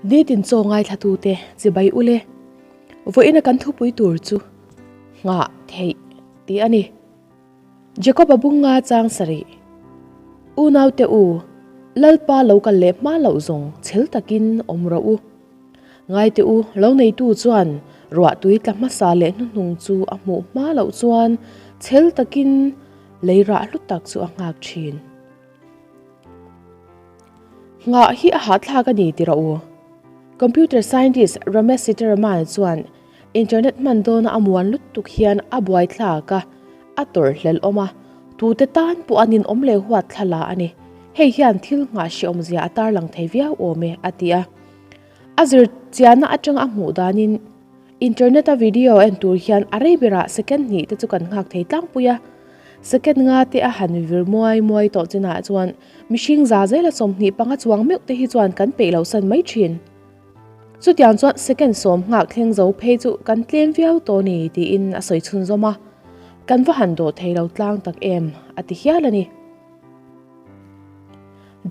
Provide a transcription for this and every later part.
Nitin chaw ngaithlatute chibai ule. Vawiina kan thupui tur chu nghah theih tih a ni. Jacob-a bunga chang sarih. Unaute u, Lalpa lo kal leh hma loh zawng chhel takin awm rawh u. Ngaite u, lo neitu chuan ruah tui tla hmasa leh hnuhnung chu a hmuh hma loh chuan chhel takin lei rah hlu tak chu a nghak thin. Nghah hi a hahthlak a ni ti rawh u. Computer scientist Ramesh Sitaraman chuan Internet hman dawna a muan lutuk hian a buaithlak a, a tawrhhlelh awm a, tute tan pawh an inawm leh huat thla la a ni. Hei hian thil nghah hrehawmzia a tarlang thei viau awm e, a ti a. A zir chiahna atanga a hmuh danin internet-a video en tur hian a rei berah second hnih te chu kan nghak thei tlangpui a. Second nga te a han vir muai muai tawh chinah chuan mihring za zela 25 chuang meuh te hi chuan kan peih loh san mai thin. Chutiang chuan second sawm nghak thleng zo phei chu kan tlem viau tawh ni tiin a sawi chhunzawm a, kan va han dawh thei lo tlang tak em a ti hial a ni.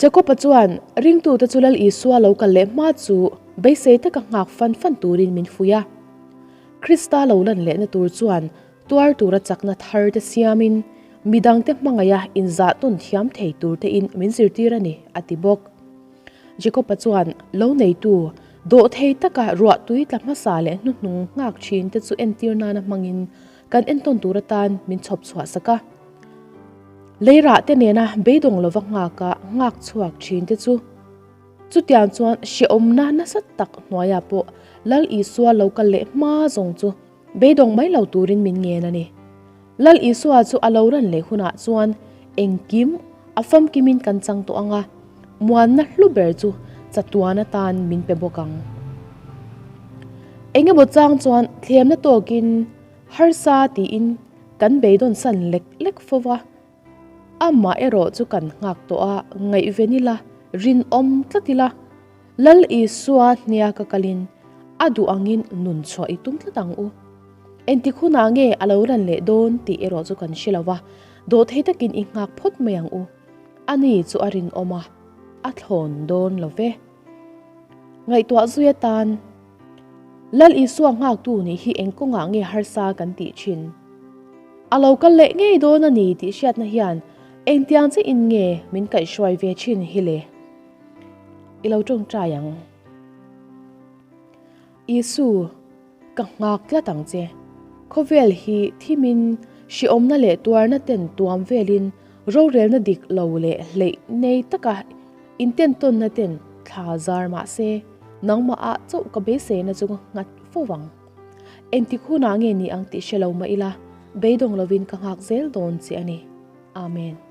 Jacob-a chuan ringtute chu Lal Isua lo kal leh hma chu beisei taka nghak fan fan turin min fuih a. Krista lo lan lehna tur chuan tuar tura chakna thar te siamin midangte hmangaiha inzah tawn thiam thei tur tein min zirtir a ni a ti bawk. Jacob-a chuan lo neitu dawhthei taka ruah tui tla hmasa leh hnuhnung nghak thin te chu entir nana hmangin kan entawn tur atan min chhawp chhuah sak a. Leirah te nena beidawng lova nghaka nghak chhuak thin te chu chutiang chuan hrehawmna nasa tak hnuaiah pawh Lal Isua lo kal leh hma zawng chu beidawng mai lo turin min ngen a ni. Lal Isua chu a lo ran leh hunah chuan engkim a famkimin kan chang tawh ang a, muanna hlu ber chu chatuan atan min pe bawk ang. Engemaw chang chuan thlemna tawkin harsa tiin kan beidawn san lek lek fo va, amah erawh chu kan nghak tawh a, ngaihven ila, rinawm tlat ila, Lal Isua hnia ka kalin a duh angin nun chhuah i tum tlat ang u. Engtik hunah nge a lo ran leh dawn tih erawh chu kan hre lo va, dawhthei takin i nghak phawt mai ang u. Ani chu a rinawm a, a thlawn dawn lo ve. Ngaihtuah zui atan Lal Isua nghaktu nih hi eng kawngah nge harsa kan tih thin? A lo kal leh ngei dawn a ni tih hriatna hian engtiang chiah-in nge min kaihhruai ve thin hi le? I lo tawngtai ang. Isu, ka nghak tlat ang che. Khawvel hi thimin hrehawmna leh tuarna ten tuam velin rorelna dik lo leh hleih nei taka intentawnna ten thla zar mah se, nangmah ah chauh ka beiseina chu ka nghat fo vang. Engtik hunah nge ni ang tih hre lo mah ila, beidawng lovin ka nghak zel dawn che a ni. Amen.